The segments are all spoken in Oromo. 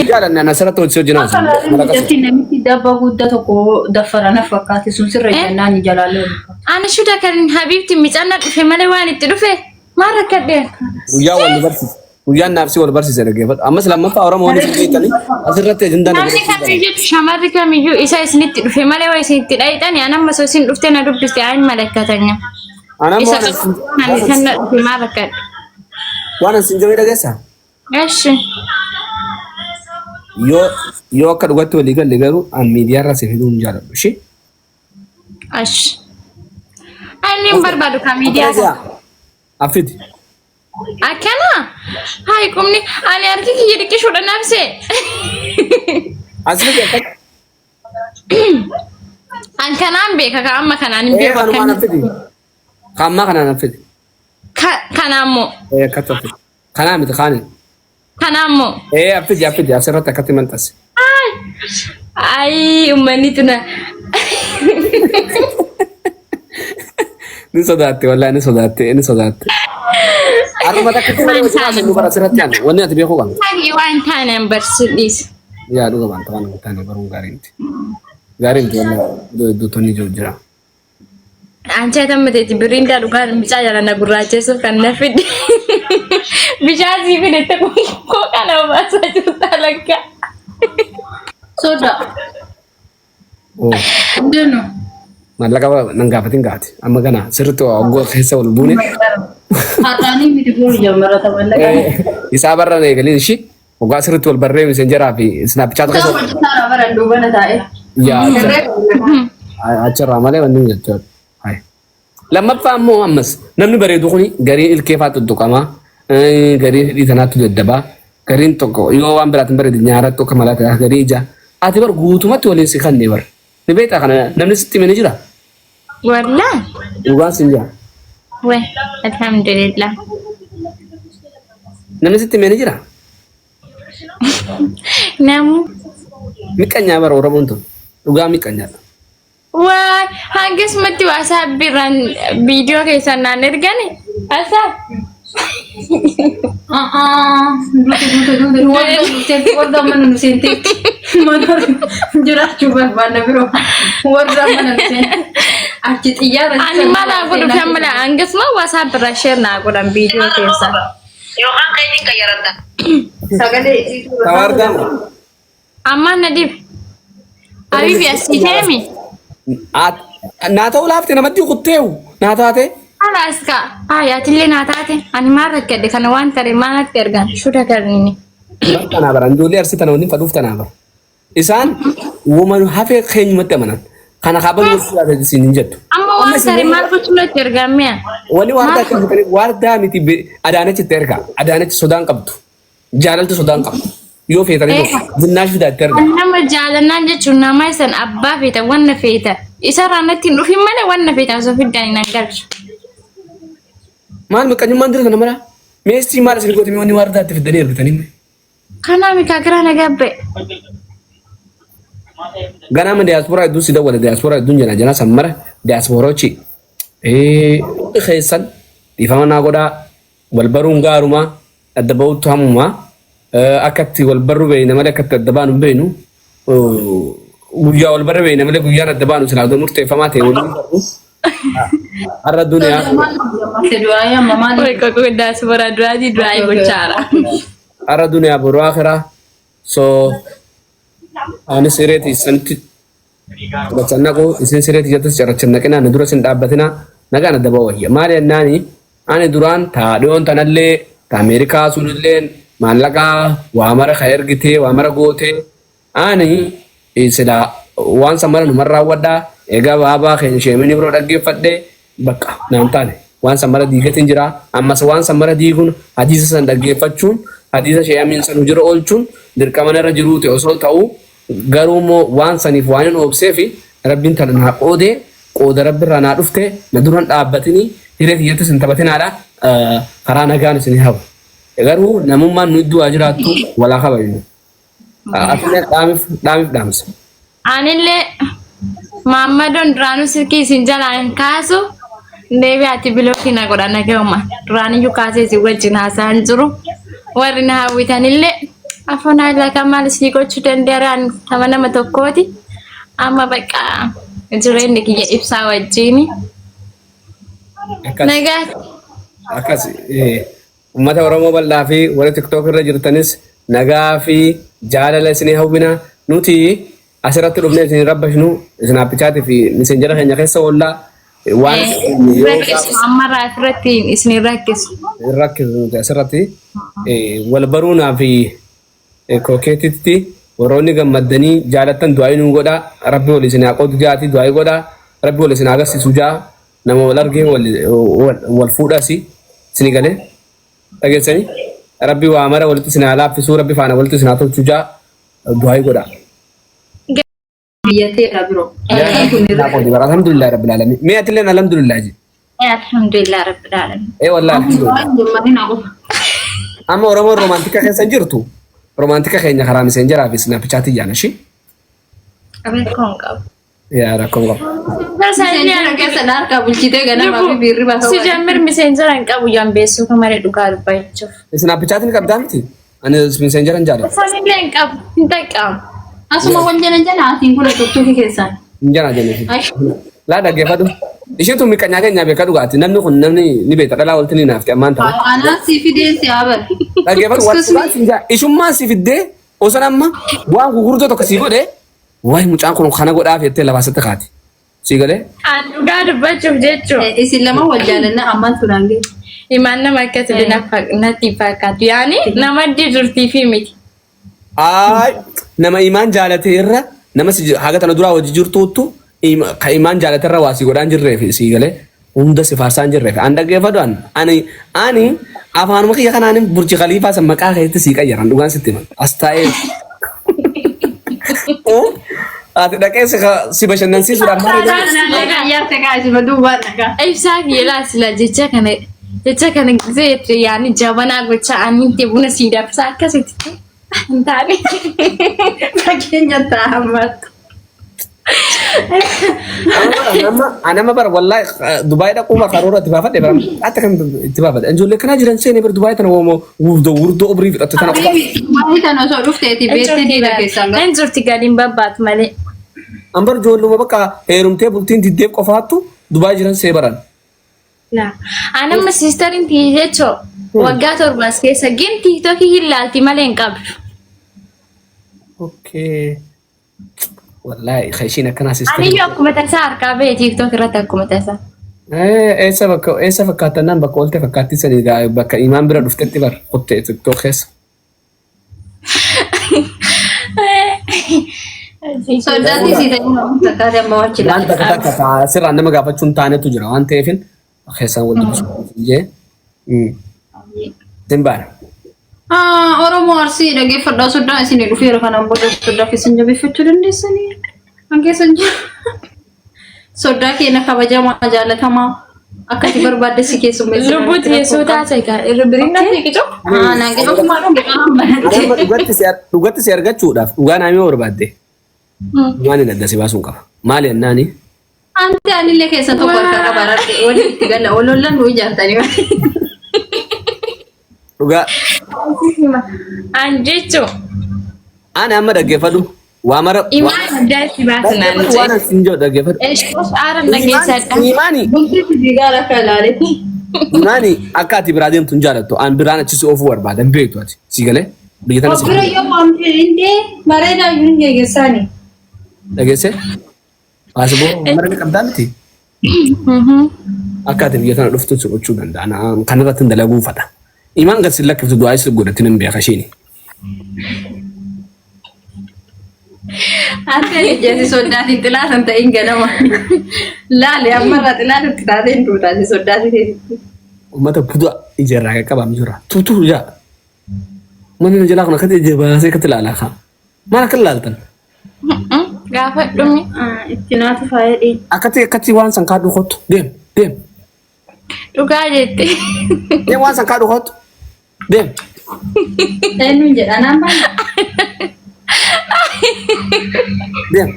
Jaalanne ana asirratti hojii hojii Akka naasa. laalin mucattii namitti dabba guddaa tokko daffara na fakkaate sun sirra jennaan jalaalee ol fakkaate. Ani shuda kan habiibti micanna dhufe malee waan itti dhufe maal rakkadhe? Guyyaa wal nu barsiise. Guyyaan naaf si wal barsiise dhaggeeffadhu. Ammas lammaffaa Oromoo waliin beektanii asirratti ajandaa na Namni godhachuu jaalladha. kamiyyuu shamarri kamiyyuu isa isinitti dhufe malee waa isinitti dhayxani an amma osoo isin dhufte na dubbiste ayin malakkatanya. Ana Isa waan ani kan na dhufe maal rakkadhe? waan isin jedhu dhageessaa? Eshi. Yoo akka dhugatti walii galle garuu an miidiyaa irraa si fiduu hin jaalladhu. Ishee. Ash. Ani hin barbaadu ka miidiyaa kana. Affiti. Akkana? Hayi qubni ani harki kiyya dhiqishuudha nabse. As fidi akka. An kanaan beeka ka amma kanaan hin Ee beeku kanumaan akkamitti. affiti. Kaammaa kanaan affiti. Kanaan moo? Ee akkatti affiti. Kanaa miti kaani. Kanaan moo? Ee affiti affiti asirratti akkatti maxxansi. Ayi uummanni tuna. Ni sodaatte wallahi ni sodaatte ni sodaatte. Haruma takkatti malee hojii haasofnu nu bara asirratti ani wanni ati beekuu qabdu. Ani waan taane an barsiisu dhiisa. Yaa dhuga baanta waan hin taane baruun gaarii miti. Gaarii miti wallahi iddoo iddoo tonni jiru jira. Anchee tamma teeti birriin daa dhugaa bicaa jala na gurraacheessuuf kan na fide. Bishaan sii fidette koo kana obaasaa jirta lakka. Soda. Oo. Deenu. Maallaqa nan gaafatin gaati. Amma kana sirriitti waggoo keessa wal buune. Har'aanii miti boru jammarata mallaqa. Isaa barra eegalee ishii waggaa sirriitti wal barree miseenjeraa fi isnaapchaat Isaa keessa. hojjetaa baran duubana taa'e. Yaa achirraa malee wanni hin jechuudha. Hai. Lammaffaa immoo ammas namni bareedu kuni garii ilkee fa'aa tuttuqama, garii hidhii tanaatti daddaba, gariin tokko yoo waan biraatiin bareede nyaaratti akka malaa ta'a, garii ija. Ati bar guutumatti waliin si kanne bar. Ni beektaa kana namni sitti hime ni jira. Wallah. Dhugaan sin jira. We alhamdulillah. Namni sitti hime ni jira. Namu. Miqqanyaa bara Oromoon tun. Dhugaa miqqanyaadha. Waay hangasumatti WhatsApp irraan viidiyoo keessan naan ergani. WhatsApp. Duute duute duute warra nu seente warra mana nu seenteetti mana jiraachuu barbaanna biroo warra mana nu seente achi xiyyaara Ani maal haa godhu fi amma hangasuma WhatsApp irraa share naa godhan viidiyoo keessan. Yookaan keetiin qayyaratta. Sagalee isiitu Tawaardaan. Ammaan na dhib. Habibi asii deemi. Naa ta'uu laafte namatti kutteewu naa taate. Halaas ka. Ay atillee naa taate. Ani maal rakkadhe kana waan tare maal natti ergan shuda karnini. Tanaa bara ijoollee arsii tana waliin fadhuuf tanaa bara. Isaan woman hafee keenyumatti amanan. Kana kaabal wal siyaasa isin hin jettu. Amma waan tare maal gochuu natti ergan mi'a. Wani waardaa akka jetanii waardaa miti Adaanechitti erga. Adaanechi sodaan qabdu. Jaalalti sodaan qabdu. Yoo feetanii tokko zinnaash fidaa itti erga. Nama jaalannaan jechuun nama isan abbaa feeta wanna feeta. Isarraa natti hin dhufin malee wanna feeta osoo fiddaan hin galchu. Maal miqqanyummaan dira kana mara? Meestii maal isin gootanii wanni waardaa itti fiddanii ergitanii? Kanaa mikaa giraa na gabbe. Ganaa ma diyaaspoora hedduu si dawwala diyaaspoora hedduun jira jana san mara diyaaspoorochi keessan dhiifama naa godhaa wal baruun gaaruma adda ba'uutu hamuma akka itti wal barru beeyna malee akka itti adda baanu hin beeynu guyyaa wal barra beeyna malee guyyaan adda baanu silaa odoo murteeffamaa ta'e waliin barru har'a duniyaa Qoy qoy qoy diaspora duraatii du'aa'ii gochaara. har'a duniyaa boru akhiraa so anis hiree teessanitti Cirracha naqu isin siree tiyyattis cirracha hin naqinaa na duras hin dhaabbatinaa nagaan adda ba'u wayya. Maali jennaani ani duraan taa dhiyoon tanallee ta Ameerikaa sunilleen maallaqa waa mara ka ergitee waa mara gootee ani silaa waan san mara numan raawwadhaa egaa baabaa keenya sheeminii biroo dhaggeeffadhee Bakka naan taane waan san mara diigatiin jira. Ammas waan san mara diiguun hadiisa san dhaggeeffachuun hadiisa Sheeh Amiin san hujirra oolchuun dirqama narra jiruu ta'e osoo ta'uu garuu immoo waan saniif waanin oobseefi Rabbiin tana naa qoodee qooda Rabbirraa naa dhufte na dura hin dhaabbatinii hiree tiyyattis hin taphatinaadha karaa nagaan isin hawa. Garuu namummaan nu idduu haa jiraattu walaa kabajnu. Atillee dhaamif dhaamif dhaamsa. Anillee Maammadoon duraanuu silkii isin jalaa hin kaasu. Deebi'aati bilookii na godha nagahuma. Duraaniyyuu kaasee isin wajjin haasa'aa hin jiru. Warri na hawwitanillee Afoonaa ilaa maal isinii gochuu danda'an nama nama tokkooti. Amma bakka jireenyi kiyya ibsaa wajjini. Akkas. Nagaa. Akkas uummata Oromoo bal'aa fi warra TikTok irra jirtanis nagaa fi jaalala isinii hawwina. Nuti asirratti dhufnee isin rabbashnu isin appichaatii fi miseenjara keenya keessa oollaa waan yoo Rakkisu ammarraa asirratti isin rakkisu. Rakkisu nuti asirratti wal baruunaa fi kookeetitti warroonni gammaddanii jaalattan du'aa nuu godhaa. Rabbi wal isin haa qoodu jaati du'aa godhaa. Rabbi wal isin haa agarsiisu jaa. Nama wal argee wal fuudhasi isinii galee dhageessanii Rabbi waa mara walitti isin haa laaffisuu, Rabbi faana walitti isin haa tolchu jaa du'aa godhaa. Biyyateera biroo. Alhamdulillah rabbil alamin. Mee atilleen alhamdulillah ji. Alhamdulillah rabbil alamin. Ee wallahi alhamdulillah. Amma Oromoon romantika keessa hin jirtu. Romantika keenya karaa miseenjaraa fi Snapchatii jaana ishii. Rakkoon qabu. Yaa rakkoon qabu. Miseenjara keessa harkaa bulchitee ganamaa fi biirri baasa. Si jammir miseenjara hin qabu jambeessuu kan malee dhugaa dubbachuuf. Snapchatiin qabdaa miti? Ani miseenjara hin jaalladhu. Sanillee hin qabu hin xaqqamu. Asuma wal jala jala atiin kun tuttuufi keessaan. Hin jala jala. Laa dhaggeeffadhu. Isheetu miqanyaa keenya beekaa dhugaati. Namni kun namni ni beekta dhalaa walitti ni naafti ammaan tana. Anaa si fideen si habar. Dhaggeeffadhu waan dhugaa siin jaa. Ishummaan si fiddee osoo amma waan gurguddoo tokko si godhe wayi mucaan kun kana godhaaf jettee lafaa sitti kaati. Si galee? An dhugaa dubbachuuf jechuun. Isin lama wal jaalanna ammaan tunaan ga'e. Imaan nama akkasii natti fakkaatu. Yaani nama jirtii fi miti. Aay nama imaan jaalate irra nama si haga tana duraa hojii jirtuuttu ka imaan jaalate irra waa si godhaan jirreef si galee hunda si faarsaan jirreef an dhaggeeffadhu an ani ani afaanuma kiyya kanaan Burji Khaliifaa san maqaa keetti sii qayyaran dhugaan sitti himan as taa'ee ati dhaqee si bashannansiisuudhaaf maal Yaarte kaasi baduu waan dhagaa. Ibsaa kiyya sila jecha kana gisee yaani jabanaa gocha ani buna sii dabsa akkasitti hin taane. Fakkeenya ta'a ammaatti. Anama bara wallahi Dubaay dhaquu karoora itti baafadhe bara akka kan itti baafadhe. Ijoollee kanaa jiran seenee bara Dubaay tana womo wurdoo wurdoo obrii fixatte tana qofa. Waa'ee kana osoo dhufteeti beektee diina keessaan Hin jirti gadiin babbaatu malee. An bar ijoolluma bakka heerumtee bultiin diddeef qofaattu Dubaay jiran see baran. Anamma siistariin tiyya jechuun waggaa 7 keessa gin TikTokii hin laalti malee hin qabdu. Okay. Wallahi ishiin akkanaa siistariin. Aniyyuu akkuma tasaa harkaa ba'e TikTok irratti akkuma tasaa. Eessa bakka eessa fakkaatannaan bakka oolte fakkaattii sanii bakka imaan bira dhuftetti bar kuttee TikTok keessa. Soddaatii sii ta'uu takkaate amma wachi Waan takka takka sirraan nama gaafachuun taanetu jira waan ta'eefin keessaan wal dubbisuu jee. Sin baana. Oromoo Arsii dhaggeeffadhaa soddaa isinii dhufeera kanaan booda soddaa keessan jabeeffachuu dandeessanii. Kan keessan jira. Soddaa keenya kabajamaa jaalatamaa akkati barbaadde si keessummeessa. Lubbuutti yeessoo taate egaa irra biriin natti qicoo. Naan qicoo Amma dhugatti si argachuudhaaf dhugaa naamii barbaadde. Waan hin adda si baasuun qaba. Maali jennaani? Anti anillee keessa tokko harka qaba rarra'e walitti gala olollan nu ijaartanii. Dhugaa An jechuun ani amma dhaggeeffadhu waa mara. Imaan addaa itti baasinaan Dhaggeeffadhu waan jedhe. asiin jiru dhaggeeffadhu. Eeshoos aaran dhageessadha. Imaani Bultii fiigaa akka ilaaletti. Imaani akka ati biraa deemtu hin jaalattu. An biraan achi si oofuu barbaada hin beektu ati. Si galee biyya tana si Bira yoo waamte indee bareedaa iyyuu hin geggeessaani. Dhageesse? Paaspoortii mara ni qabdaa miti? Akka ati biyya tana dhuftu si gochuu danda'a. Kan irratti hin dalaguu fadha. Imaan gad si lakkiftu du'aa si godhatti nan beeka ishiini. Ante ijjeesi soddaatiin xilaatan ta'in ganama. Laale ammarraa xilaatatti taatee hin duutaasi soddaatii teessitti. Uummata budaa ijarraa qaqqabaam jira. Tuutuu jaa. Manni na jalaa kun akkatti ija baasee akkatti ilaalaa kaa. Maal akka ilaaltan? Gaafa dhumi. Itti naatu faaya dhee. Akkatti akkatti waan san kaadhu kottu. Deem deem. Dhugaa jette. Deem waan san kaadhu kottu. Deem. Eenyuun jedha naan baana. Deem.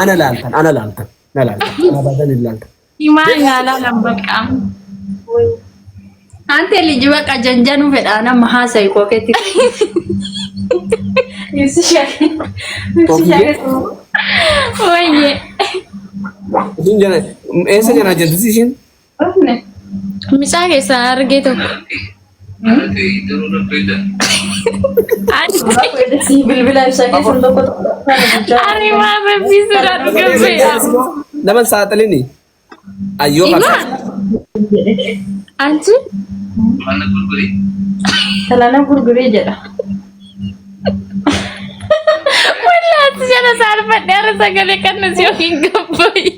Ana laaltan ana laaltan na laaltan. Abadan hin laaltan. Himaa ilaalaa lan baqqaa. Ante liji baqa janjanu fedha nama haasayi kooketti. Ibsi shakee. Ibsi shakee. Wayye. Isin jana eessa jana jirti ishiin? Micaa keessan argee tokko. Bilbila ibsaa keessan tokko tokko. Ani waan rabbii sirraa dhuga beeya. Nama hin saaxilini. Ayyoo Imaan. Anchi Talana gurguree jedha. wallahi jala saalfadhe har'a sagalee kan nuti yookiin gabbayi.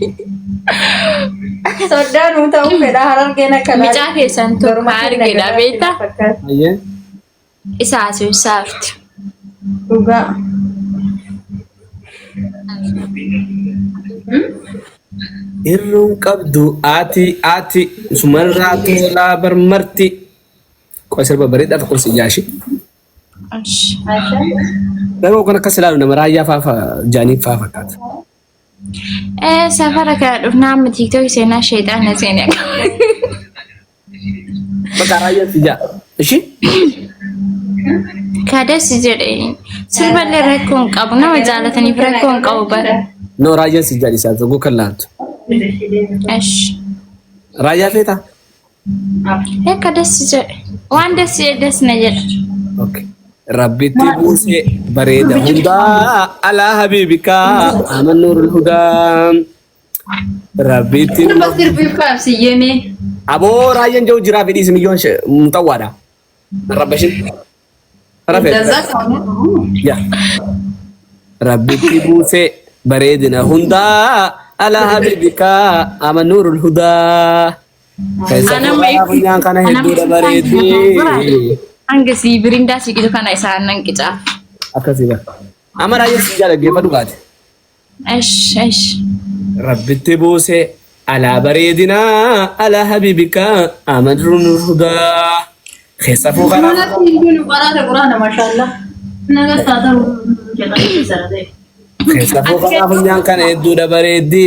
Soddaan uu ta'uu fedha harargeen akkanaa. Micaa keessan tokko argedha beektaa? Ayyee. Isa haasofsaafti. Dhugaa. Irruun qabdu ati ati sumarraa toolaa barmarti. Qoy sirba bareedaa tokko si jaashi. Garuu kan akkas ilaalu nama raayyaa faa jaaniif faa fakkaata. Safara kana dhufnaa amma tiiktook seenaa sheexaana seenaa. Bakka raayyaa si jaa. Ishi? Kadas jedhe sirballee rakkoo hin qabu nama jaalataniif rakkoo hin qabu bara. No raayyaa si jaa dhiisaa tokko kan laaltu. Esh. Raayyaa feetaa? Akka das jedhe waan das jedhe das na jedha. Okay. Rabbitti buuse bareeda hundaa alaa habiibikaa aman nuurul hudaa. Rabbitti Sirba sirbii kaabsiyyee aboo raayyaan jiru jiraa fi dhiisi miyyoon muxawwaadha. Rabbashin. Rafee. Yaa. Rabbitti buuse bareedina hundaa alaa habiibikaa aman nuurul hudaa. Keessa Anama funyaan kana hedduudha bareeddi. Hanga sii birindaa si qicu kana isaan nan qicaaf. Akkasii bara. Amma raayyaan si jaalladhu gaate. Esh esh. Rabbitti buuse alaa bareedinaa alaa habiibikaa aman nuurul hudaa. Keessa fuuqara. Qaraata quraana mashallah. Naga saata jedhan Keessa fuuqara funyaan kana hedduudha bareeddi.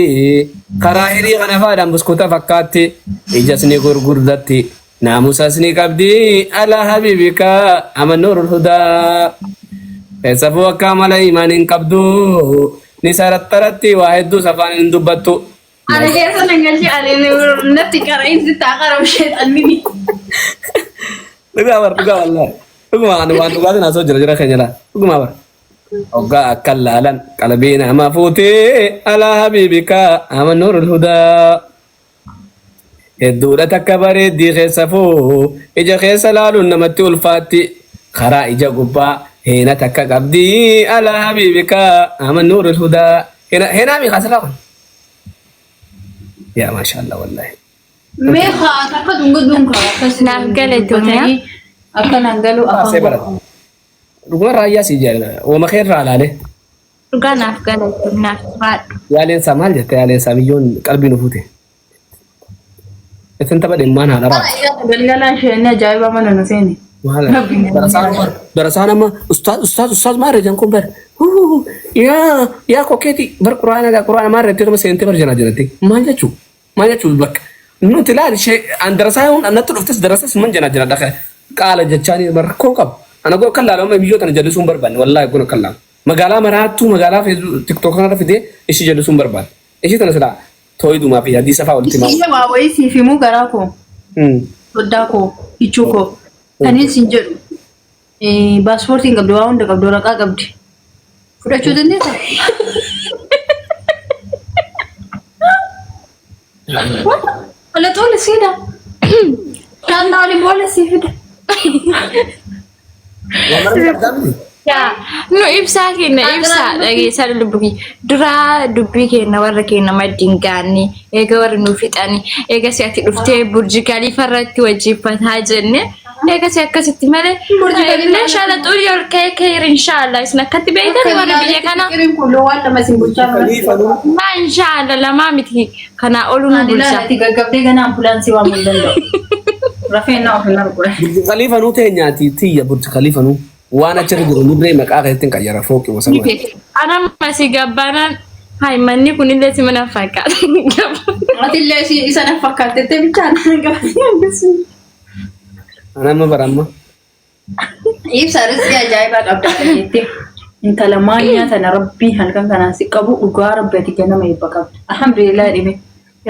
Karaa hirii kana faadhaan buskuta fakkaatti. Ijas ni gurgurdatti. Naamusas ni qabdi. Alaa habiibikaa aman nuurul hudaa. Keessa fuu akka mala imaan hin qabdu. Ni sarattaratti waa hedduu safaan hin dubbattu. Ana keessa nan galchi ani natti qara'insi taa qaram sheexannini. Dhugaa bar dhugaa wallahi. Dhuguma ani waan dhugaatiin haasoo jira jira keenya laa. Dhuguma bar. Hoggaa akka laalan qalbii nama fuutee alaa habiibikaa ama nuurul hudaa. Hedduudha takka bareeddii keessa fuu ija keessa laaluun namatti ulfaatti. Karaa ija gubbaa heena takka qabdii alaa habiibikaa ama nuurul hudaa. Heenaa mi kaasirraa kun? Yaa maashaallah wallahi. Mee haa takka dunga dunga akkas Naaf gale Itoophiyaa. Akka naan galu Baasee afaan barata. Dhuguma raayyaa si jaalala. Wama keerraa laale. Dhugaa naaf gale naaf baadhu. Yaaleen isaa maal jette yaaleen isaa biyyoon qalbii nu fuute. Isin tapha dhimmaan haadha raatu. Galgalaan isheen ajaa'iba mana nu seeni. Maal darasaan amma ustaaz ustaaz ustaaz maal reejan kun bar yaa yaa kokeeti bar quraana gaa quraana maal reetti nama seentee bar jala jalatti maal jechuu maal jechuu bakka nuti laal ishee an darasaa yoon natti dhuftes darasas man jala jala dhaqa qaala jechaanii bar rakkoo qabu. Ana goo kan laalu amma biyyoota na jallisuun barbaanne wallaahi kun kan laalu. Magaalaa maraattuu magaalaa tiktook kanarra fidee ishii jallisuun barbaanne. Ishii tana silaa tooyidumaa fi hadiisa fa'aa walitti himaa. Ishee waa wayii siif himuu garaa koo soddaa koo kichuu koo kanin sin jedhu paaspoortiin qabdi waa hunda qabdi waraqaa qabdi fudhachuu dandeessaa? Wala tola siida. Shaantaa waliin boolla sii fida. Nu ibsaa kenna ibsaa dhageessaa lubbu kiyya. Duraa dubbii kenna warra kenna maddiin gaanne eega warri nu fixani eega si ati dhuftee burji kaliifa irratti wajjiiffataa jenne eega si akkasitti malee meeshaa xurii ol ka'ee keer inshaallah isin akkatti beektan warri biyya kana Qiriin kun waan lama isin bulchaa maa inshaallah lamaa miti kanaa oluu nu Ani bulcha. ilaala gaggabdee gana ambulaansii waamuu hin danda'u. Rafeen na of hin argu. Burji Khalifa nuu teenyaati tiyya Burji Khalifa nuu waan achirra jiru nurree maqaa keessatti hin qayyara fooqi wasan. Anamma si gabbaanaan hai manni kunillee si mana fakkaata. Atillee isa na fakkaattee bichaan gabatee. Ana amma bara amma. Ibsa rizqii ajaa'ibaa qabda jettee. Intala maanyaa tana Rabbii halkan kanaan si qabu, dhugaa Rabbi ati ganama eebba qabda. Alhamdulillah dhime.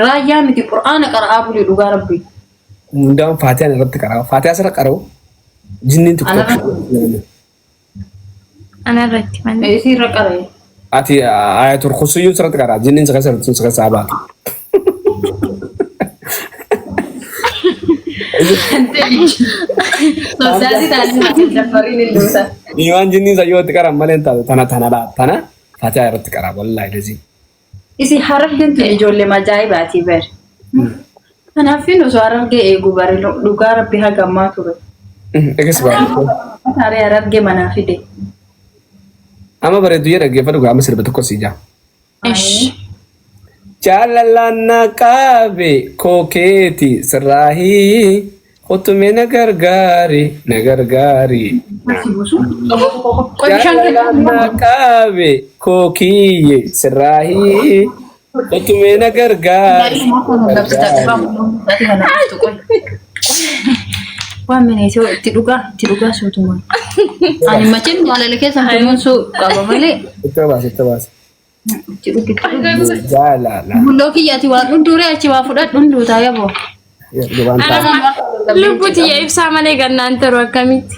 Raayyaa miti, Qur'aana qara'aa bulii, dhugaa Rabbii. Hundaan Faatiyaan irratti qara'u. Faatiyaa asirra qara'u. Jinniin tokko. Ana irratti malee. Isiirra qara'e. Ati Ayatul Kursiyyuun sirratti qara'a. Jinniin si keessa si keessaa baatu. Sodaati taasisa daffariin hin duuta. Imaan jinniin sayyoo itti qaran malee hin taatu. Tana tana laa tana Faatiyaa irratti qara'a. Wallaahi lazii. Isi Harargeen tun ijoollee ajaa'ibaati bar. Kanaafin osoo Harargee eeguu bare, dhugaa Rabbi hagammaa ture. Egas baay'ee. Haree Harargee manaa fide. Amma bareedu jedha, dhaggeeffadhu gaa, amma sirba tokko si jaa. Ish. Jaalalaan na qabe kokeeti sirraahii, utume na gargaari, na gargaari. Qoy, bishaan. Jaalalaan na qabe kokiyye sirraahii, utume na gargaari. Waan mineesoo itti dhugaa, itti dhugaa suutuma. Ani machiin jaalala keessa kunuunsuu qaba malee. Itti baase, itti baase. Itti dhugi, itti dhugi. Jaalala. Bulloo kiyyaati waan dhunduuree achi waa fudhadhu hunduutaa yaboo. Dubaan ta'a. Lubbuti ibsaa malee gannaan taru akkamitti?